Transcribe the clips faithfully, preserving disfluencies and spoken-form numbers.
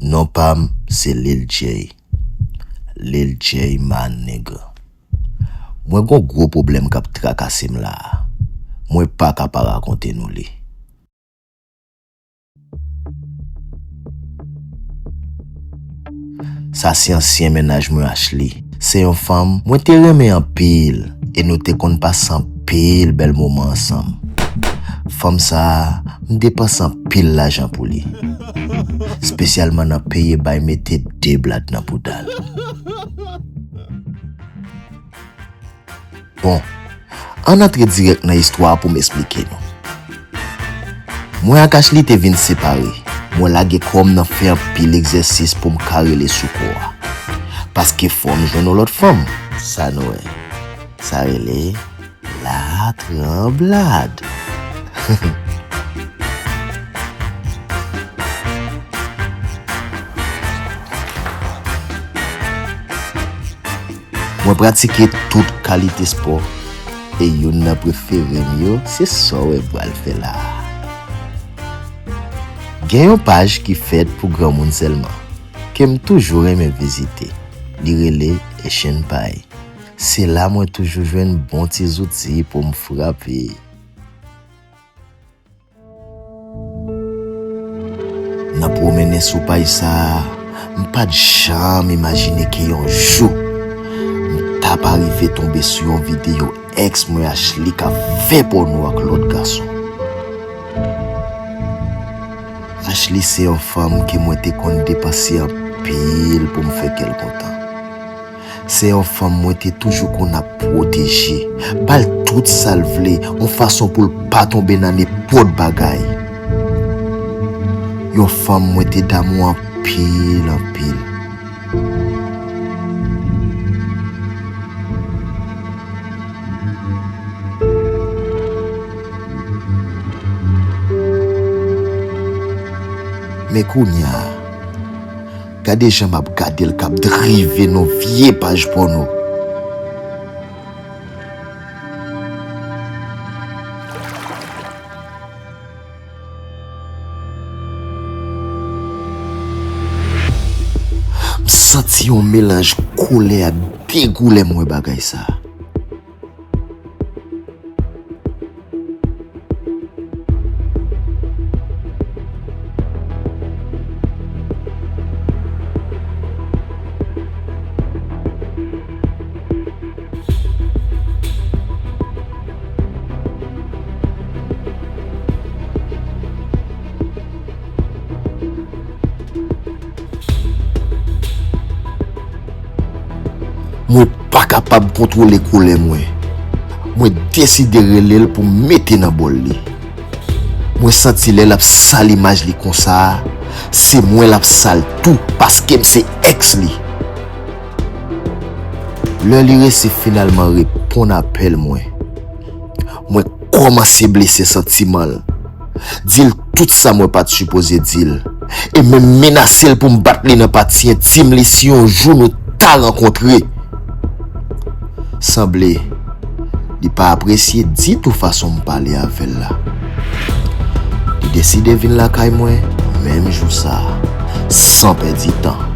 Non pa m, se Lil Jay. Lil Jay, my nigga. Mwen gon gwo pwoblèm k ap trakase m la a. Mwen pa ka pa rakonte nou li. Sa se ansyen mennaj mwen, Ashley. Se yon fanm mwen te renmen anpil e nou te konn pase anpil bèl moman ansanm. Fanm sa a, m depanse anpil lajan pou li. Espesyalman nan peye bay mete de blad nan bouda l. Bon, ann antre dirèk nan istwa a pou m esplike nou. Mwen ak Ashley te vin separe. Mwen lage kò m nan fè anpil egzèsis pou m ka rele sou kò a. Paske fò m jwenn yon lòt fanm. Sa nou wè. Sa rele latranblad. Mwen pratike tout kalite spò, e youn nan prefere m yo se sa w wè m pral fè la a. Gen yon paj ki fèt pou granmoun sèlman, ke m toujou renmen vizite. Li rele Asian Pie. Se la mwen toujou jwenn bon ti zouti pou m frape. Nan pwomennen sou paj sa a, m pa t janm imajine ke yon jou, m t ap arive tonbe sou yon videyo èks mwen Ashley k ap fè pòno ak lòt gason. Ashley se yon fanm ke mwen te konn depanse anpil pou m fè kè l kontan. Se yon fanm mwen te toujou konn ap pwoteje, ba l tout sa l vle, yon fason pou l pa tonbe nan nenpòt bagay. Yon fanm mwen te damou anpil, anpil. Men kounye a, gade jan m ap gade l k ap drive nan vye paj pòno. M santi yon melanj kolè ak degou lè m wè bagay sa a. Mwen pa kapab kontwole kolè mwen. Mwen deside rele l pou m mete nan bòl li. Mwen santi lè l ap sal imaj li konsa a, se mwen l ap sal tou, paske m se èks li. Lè li resi finalman reponn apèl mwen, mwen kòmanse blese santiman l, di l tout sa mwen pa t sipoze di l, e menm menase l pou m bat li nan pati entim li si yon jou nou ta rankontre. Sanble li pa apresye ditou fason m pale avè l la. Li deside vin lakay mwen menm jou sa a, san pèdi tan.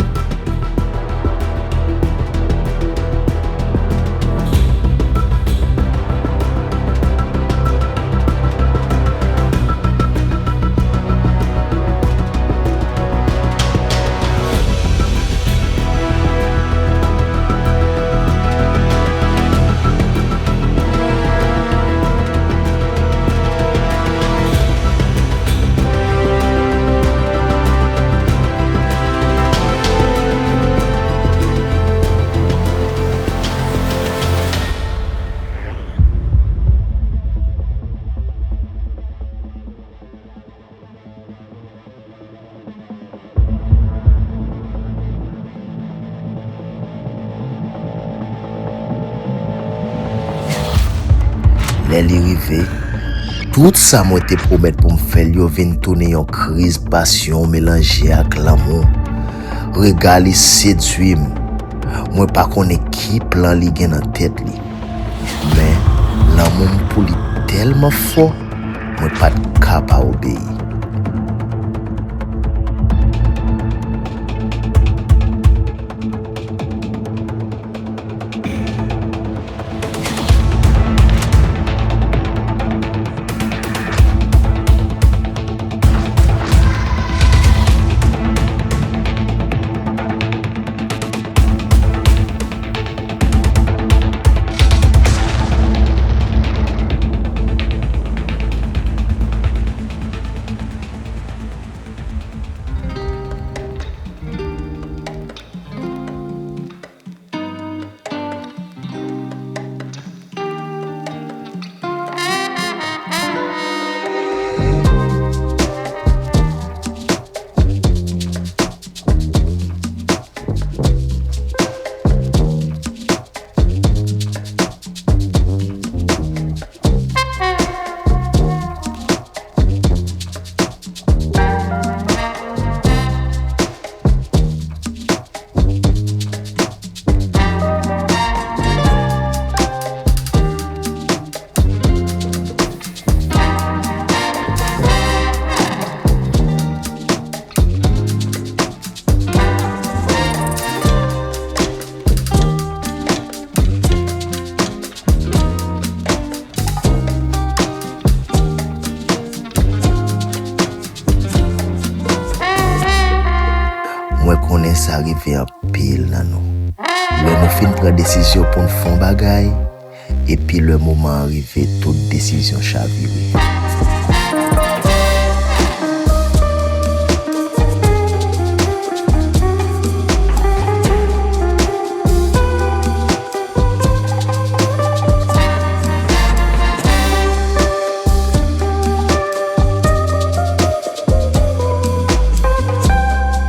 Lè li rive, tout sa mwen te pwomèt pou m fè l yo vin tounen yon kriz pasyon melanje ak lanmou. Rega li sedui m. Mwen pa konnen ki plan li gen nan tèt li. Men, lanmou m pou li tèlman fò, mwen pa t ka pa obeyi. Mwen konnen sa rive anpil nan nou. Lè nou fin pran desizyon pou n fè yon bagay, epi lè moman an rive, tout desizyon chavire.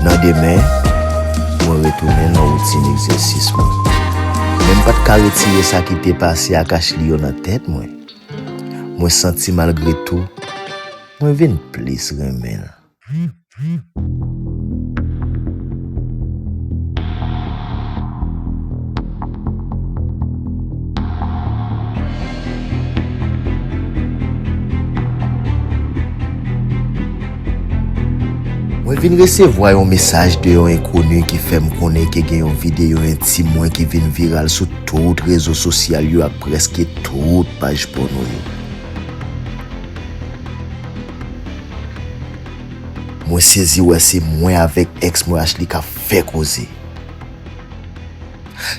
Nan demen, mwen retounen nan woutin egzèsis mwen. Men m pa t ka retire sa ki te pase ak Ashley yo nan tèt mwen. Mwen santi malgre tou, mwen vin plis renmen l. Mwen vin resevwa yon mesaj de yon enkoni ki fè m konnen ke gen yon videyo entim mwen ki vin viral sou tout rezo sosyal yo ak prèske tout paj pòno yo. Mwen sezi wè se mwen avèk èks mwen Ashley k ap fè koze.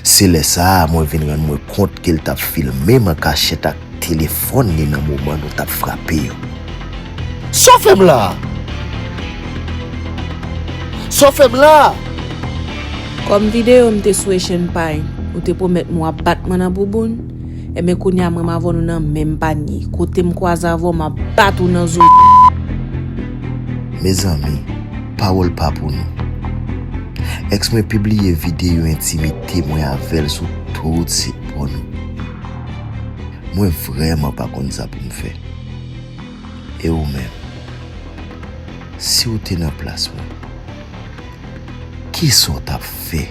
Se lè sa a mwen vin rann mwen kont ke l t ap filme m an kachèt ak telefòn li nan moman nou t ap frape yo. Sa w fè m la a? Sa w fè m la a? Kòm videyo m te sou Echenpay, ou te pwomèt m w ap bat mwen nan bouboun, enben kounye a mwen m avè w nou nan menm panye. Kote m kwaze avè w, m ap bat ou nan zo. Mezanmi, pawòl pa pou nou. Èks mwen pibliye videyo entimite mwen avè l sou tout sit pòno. Mwen vrèman pa konn sa pou m fè. E ou menm? Si w te nan plas mwen, kisa w t ap fè?